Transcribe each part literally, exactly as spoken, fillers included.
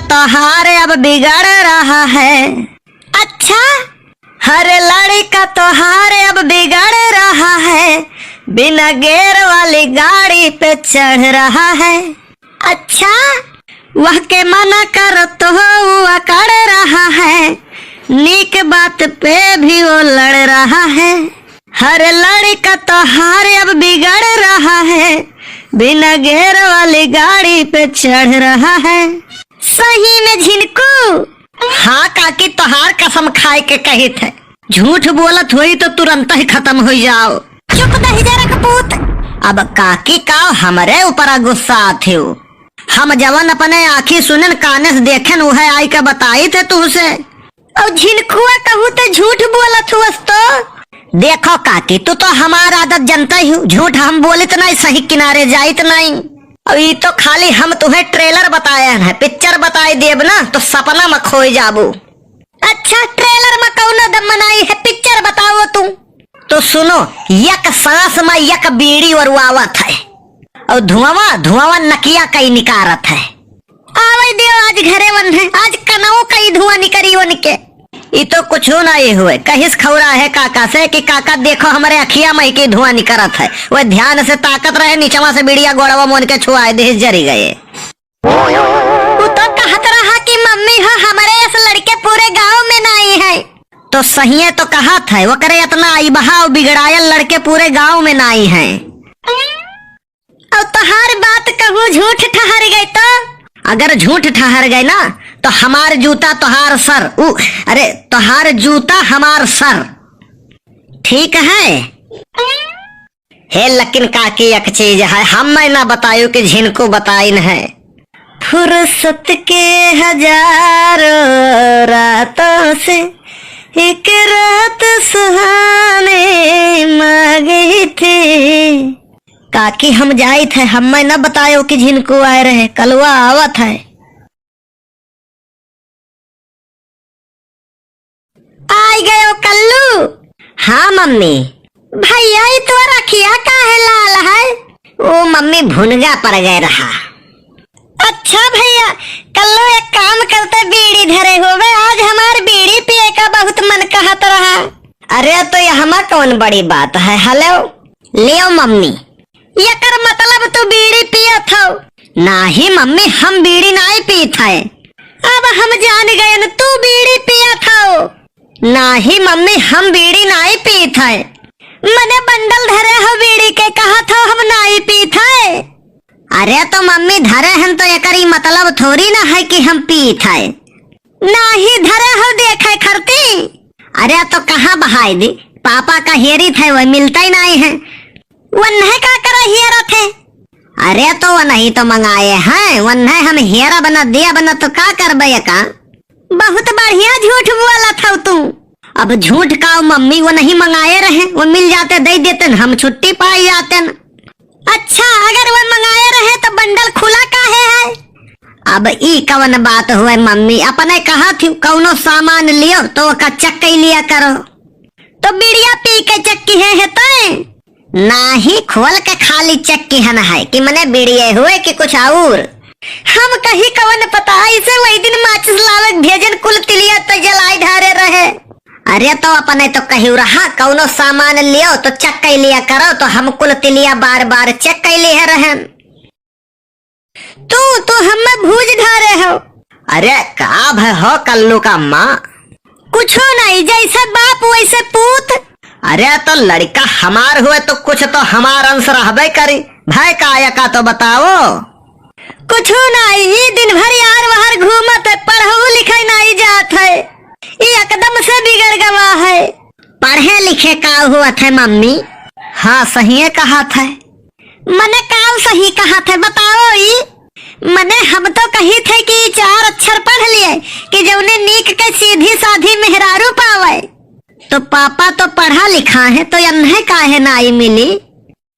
तोहार अब बिगड़ रहा है। अच्छा? हर लड़का तोहार अब बिगड़ रहा है, बिना गेयर वाली गाड़ी पे चढ़ रहा है। अच्छा? वह के मना करो तो वो अकड़ रहा है, नीक बात पे भी वो लड़ रहा है। हर लड़का तोहार अब बिगड़ रहा है, बिना गेयर वाली गाड़ी पे चढ़ रहा है। सही में झिनकू? हाँ काकी, तोहार कसम खाए के कहित है, झूठ बोलत होई तो तुरंत ही खतम होइ जाओ। चुप दहिजरा कपूत। अब काकी का हमरे ऊपर गुस्सा आथे हो? हम जवन अपने आँखी सुनेन, काने से देखेन, उहे आइके बताइत है तुहसे। अउ झिनकुआ कहूँ त झूठ बोलत हुअस तो। देखो काकी, तू तो हमार आदत जनतइ हू, झूठ हम बोलित नाहीं, सही किनारे जाइत नाहीं। अउ ई तो खाली हम तुहे trailer बताए हैं, picture बताइ देब ना तो सपना में खोइ जाबू। अच्छा, trailer में कउनो दम नाहीं है, picture बताओ तू। तो सुनो, एक सांस में एक बीड़ी ओरवावत है, अउ धुआंवा, धुआंवा नकिया कइ निकारत है। आवइ दियो आज घरे वन्है, आज कनऊ कइ धुआं निकरी ओनके। ई तो कुछू नाहीं हुए, कहिस खौरा है काका से कि काका देखो हमरे अँखिया मइँ कइ धुआं निकरत है। वह ध्यान से ताकत रहे, निचवा से बीड़िया गोड़वा मोन के छुआइ दिहिस, जरि गए। उ तो कहत रहा कि मम्मी हो, हमरे अस लड़के पूरे गाँव में नाहीं है। तो सहिए तो कहत है, ओकरे एतना अइबहा अउ बिगड़ायल लड़के पूरे गाँव में नाहीं है। अउ तोहार बात कहूँ झूठ ठहर गइ तो? अगर झूठ ठहर गइ ना, तो हमार जूता तोहार सर, उ, अरे, तोहार जूता हमार सर। ठीक है? हे लेकिन काकी, एक चीज है, हमैं ना बतायो कि झिनकू बताइन है। फुरसत के हजारों रातों से एक रात सुहानी मांगी थी। काकी, हम जाइत है, हमैं ना बतायो कि झिनकू आए रहे, कलुआ आवत है। आइ गयो कल्लू। हाँ मम्मी। भइया, ई तोर अँखिया काहे लाल है? ओ मम्मी, भुनगा पर गए रहा। अच्छा भइया, कल्लू एक काम करते, बीड़ी धरे होवे, आज हमार बीड़ी पिए का बहुत मन कहत रहा। अरे तो यहमा कउन बड़ी बात है, हलो। लियो मम्मी। एकर मतलब तू बीड़ी पियत हौ? नाहीं मम्मी, हम बीड़ी नाहीं पीत है। अब हम जान गएन तू बीड़ी पियत हौ। नाहीं मम्मी, हम बीड़ी नाहीं पीत है। मने बंडल धरे हौ बीड़ी के, कहत हौ हम नाहीं पीत है। अरे तो मम्मी, धरे हन तो एकर ई मतलब थोड़ी ना है कि हम पीत है। नाहीं धरे हौ देखे खरती। अरे तो कहाँ बहाइ दी, पापा का हेरित है, वह मिलतै नाहीं है। वन्है का करे हेरत है? अरे तो वन्है तो मंगाए हैं, वन्है हम हेरब न देब न तो का करबे का? बहुत बढ़िया झूठ बोलत हौ तू। अब झूठ का मम्मी, वन्है मंगाए रहे, वो मिल जाते दइ देतेन, हम छुट्टी पाइ जातेन। अच्छा, अगर वो मंगाए रहे तो बंडल खुला काहे है? अब ई कवन बात हुए मम्मी, अपने कहत हूँ कउनो सामान लियो तो ओका check कइ लिया करो। तो बीड़िया पी के check किहे है तैं? नाहीं, खोल के खाली check किहन है कि मने बीड़िये हुए कि कुछ अउर। हम कही कवन पता, अइसे वही दिन माचिस लावे भेजन, कुल तिलिया तो जलाइ ढारे रहे। अरे तो अपने तो कहिउ रहा कउनो सामान लियो तो check कइ लिया करो, तो हम कुल तिलिया बार बार check कइ लिहे रहन। तू तो हम्मे भूज ढारे हो। अरे का भय हो कल्लू का अम्मा? कुछो नहीं, जैसे बाप वैसे पूत। अरे तो लड़िका हमार हुए तो कुछ तो हमार अंश रहबे करी। भय का एका तो बताओ। कुछो नहीं, ई दिन भर यार बाहर घूमत है, पढ़ऊ लिखई नहीं जात है, ई एकदम से बिगड़ गवा है। पढ़े लिखे का हुआ थे मम्मी? हाँ, सहिए कहा थे। मने काउ सही कहा थे, बताओ ई? मने हम तो कही थे कि ई चार अक्षर पढ़ लिए कि जौने नीक के सीधी साधी मेहरारू पावे। तो पापा तो पढ़ा लिखा है, तो यन्हे काहे नाई मिली?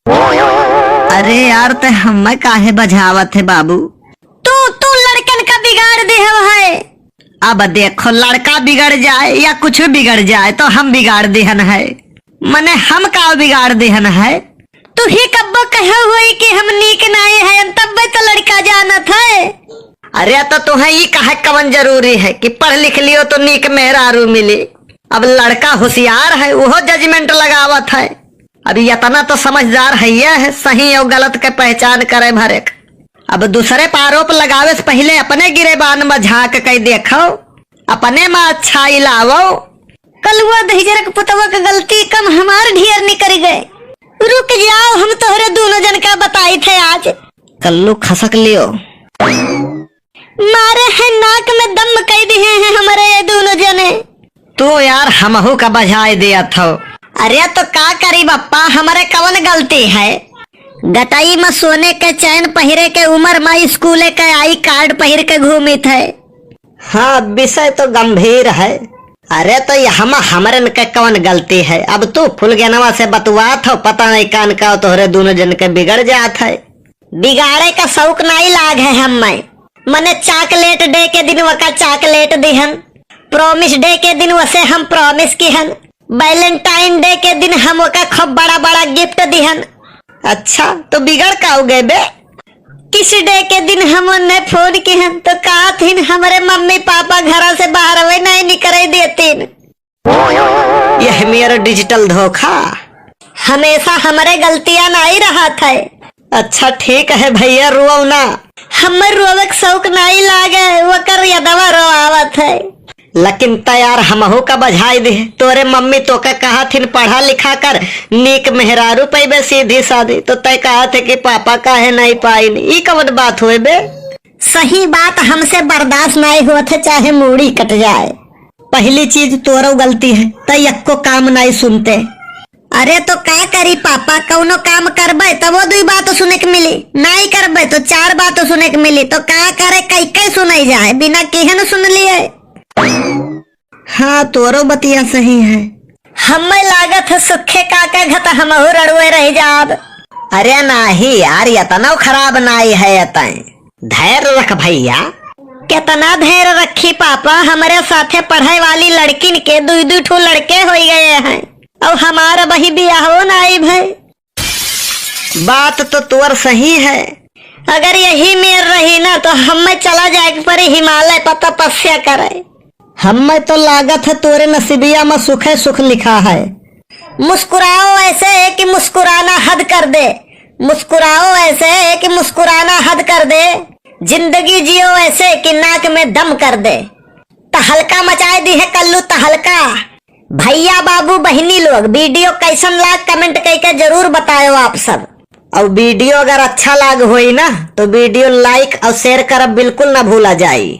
अरे यार, ते हमें काहे बझावत है बाबू? तू, तू लड़कन का बिगाड़ दे हो है। अब देखो, लड़का बिगड़ जाए या कुछ बिगड़ जाए तो हम बिगाड़ देहन है। मने हम का बिगाड़ देहन है? तू ही कब्बो कहे हुई कि हम नीक नाई है, तब्बे तो लड़का जानत है। अरे तो तुहें ई कहे कवन जरूरी है कि पढ़ लिख लियो तो नीक मेहरारू मिली? अब लड़का होशियार है, उहो judgement लगावत है। अब यतना तो समझदार हइये है, सही अउ गलत के पहचान करे भरेक। अब दूसरे पर आरोप लगावे से पहिले अपने गिरेबान में झाँक के देखो, अपने में अच्छाई लावो। कलुआ दहिजरक पुतवा के गलती कम हमार ढेर निकरि गए। रुक जाओ, हम तोहरे दूनो जन का बताइत है आज। कल्लू खसक लियो। मारे है नाक में दम कइ दिहे हैं हमरे ये दूनो जने। तू यार हमहू का बजाय देत हो। अरे तो का करी बप्पा, हमरे कवन गलती है? गटई में सोने के चैन पहिरे के उमर में स्कूले के आई कार्ड पहिर के घूमित है। हाँ, विषय तो गंभीर है। अरे तो यहमा हमरन के कवन गलती है? अब तू फुलगेनवा से बतुआत हो, पता नहीं कान का तोहरे दूनो जन के बिगड़ जात है। बिगाड़े का शौक नाई लाग है हम्मे। मने chocolate day के दिन वका chocolate दिहन, promise day के दिन वसे हम promise किहन, Valentine day के दिन हम वका खूब बड़ा बड़ा gift दिहन। अच्छा, तो बिगड़ का हो गए बे? Kiss day के दिन हम उन्हें फोन किहन तो कहत हिन हमरे मम्मी पापा घरा से बाहर वे नहीं निकरे देतीन। यह मेरा digital धोखा। हमेशा हमरे गलतियां नाई रहत है। अच्छा ठीक है भैया, रोवो ना। हमर रोवे के शौक नाई लागे, वकर यदवा रोआवत है। लेकिन तैयार हमहू का बजाई दे। तोरे मम्मी तोका कहत हिन पढ़ा लिखा कर, नीक मेहरारू पैबे सीधी सादी, तो तय कहत है कि पापा काहे नहीं पाइन। ई कवन बात होए बे? सही बात हमसे बर्दाश्त नाई होत है, चाहे मूड़ी कट जाए। पहली चीज तोरो गलती है, तै यक्को काम नाई सुनते। अरे तो का करी पापा, कौनो काम करबे तबो दुई बात सुने के मिली, नाई करबे तो चार बात सुने के मिली, तो का करे, कई कई सुनाई जाए, बिना किहे न सुन लिए। हाँ, तोरो बतिया सही है। हमें लागत है सुखे काका घत हमहू रड़ुए रह जाब। अरे नाही यार, यतनौ खराब नाई है यतै। धैर्य रख भैया। केतना धैर्य रखी पापा, हमरे साथे पढ़े वाली लड़किन के दुई दुई ठो लड़के होई गए हैं, और हमार अबही बियाहो नाई भय। बात तो तोर सही है। अगर यही मेर रही ना तो हमें चला जाए के पड़ी हिमालय पर तपस्या करे। हमें तो लागत है तोरे नसीबिया में सुखे सुख लिखा है। मुस्कुराओ ऐसे कि मुस्कुराना हद कर दे, मुस्कुराओ ऐसे कि मुस्कुराना हद कर दे, जिंदगी जियो ऐसे कि नाक में दम कर दे। तहलका मचाए दी है कल्लू तहलका। भैया बाबू बहिनी लोग video कैसन लाग comment कइके जरूर बतायो आप सब। और video अगर अच्छा लाग होई ना तो video like और share करब बिल्कुल ना भूला जाई।